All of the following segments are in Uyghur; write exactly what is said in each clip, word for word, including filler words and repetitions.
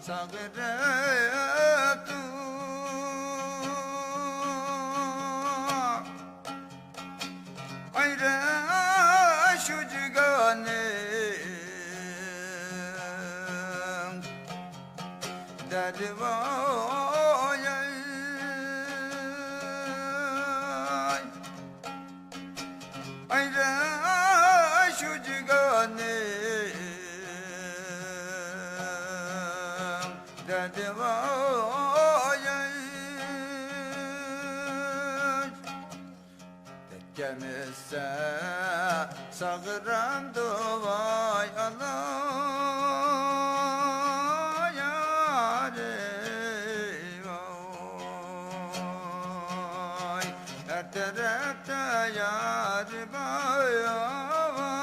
ساغرىتۇ ئايرىشۇ جىگانىڭ دەردى ۋاي. ئايرىشۇ جىگانىڭ دەردى ۋاي. دەرد كەمىسە ساغرامدۇ ۋاي ئالا يارى ۋاي. ھەر تەرەپتە يارى بار ۋاي.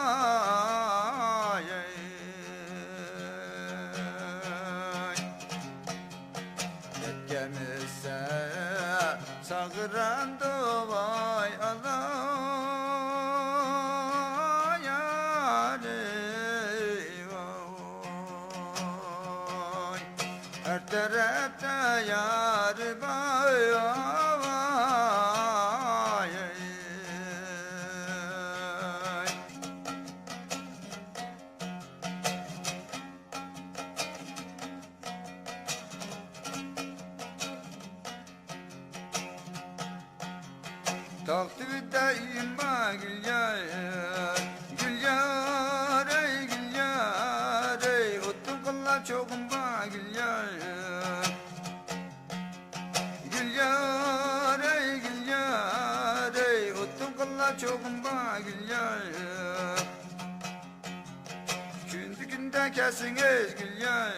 يەتكەنمىسە ساغرامدۇ ۋاي ئالا يارى ۋاي. ھەر تەرەپتە يارى بار ۋاي. تاغ تۈۋىدە ئۆيۈم بار گۈليار، گۈليار ئەي گۈليار ئەي، ئوتتىن قىللاپ چوغۇم بار گۈليار. گۈليار ئەي گۈليار ئەي، ئوتتىن قىللاپ چوغۇم بار گۈليار. كۈندە كۈندە كەلسىڭىز گۈليار،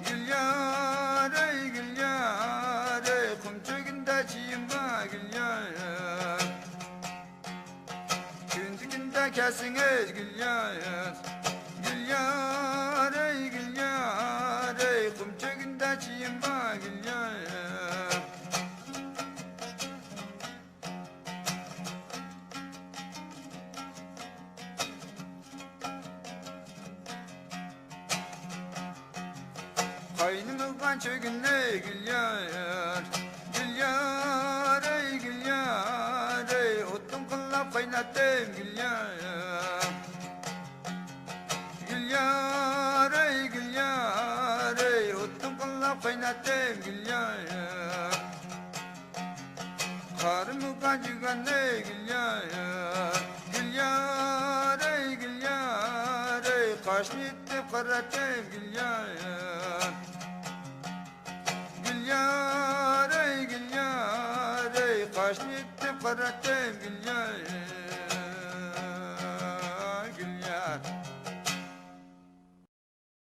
گۈليار ئەي گۈليار ئەي، قۇم چۆگۈندە چىيىم بار گۈليار. كۈندە كۈندە كەلسىڭىز گۈليار، گۈليار ئەي گۈليار ئەي، قۇم چۆگۈندە چىيىم بار گۈليار. قاينىمىغان چۆگۈننى گۈليار، گۈليار ئەي گۈليار ئەي، ئوتتىن قىللاپ قايناتتىم گۈليار. گۈليار ئەي گۈليار ئەي، ئوتتىن قىللاپ قايناتتىم گۈليار. قارىمۇقا جىگاننى گۈليار، گۈليار ئەي گۈليار ئەي، قاشنى ئېتىپ قاراتتىم گۈليار. گۈليار ئەي گۈليار ئەي، قاشنى ئېتىپ قاراتتىم گۈليار.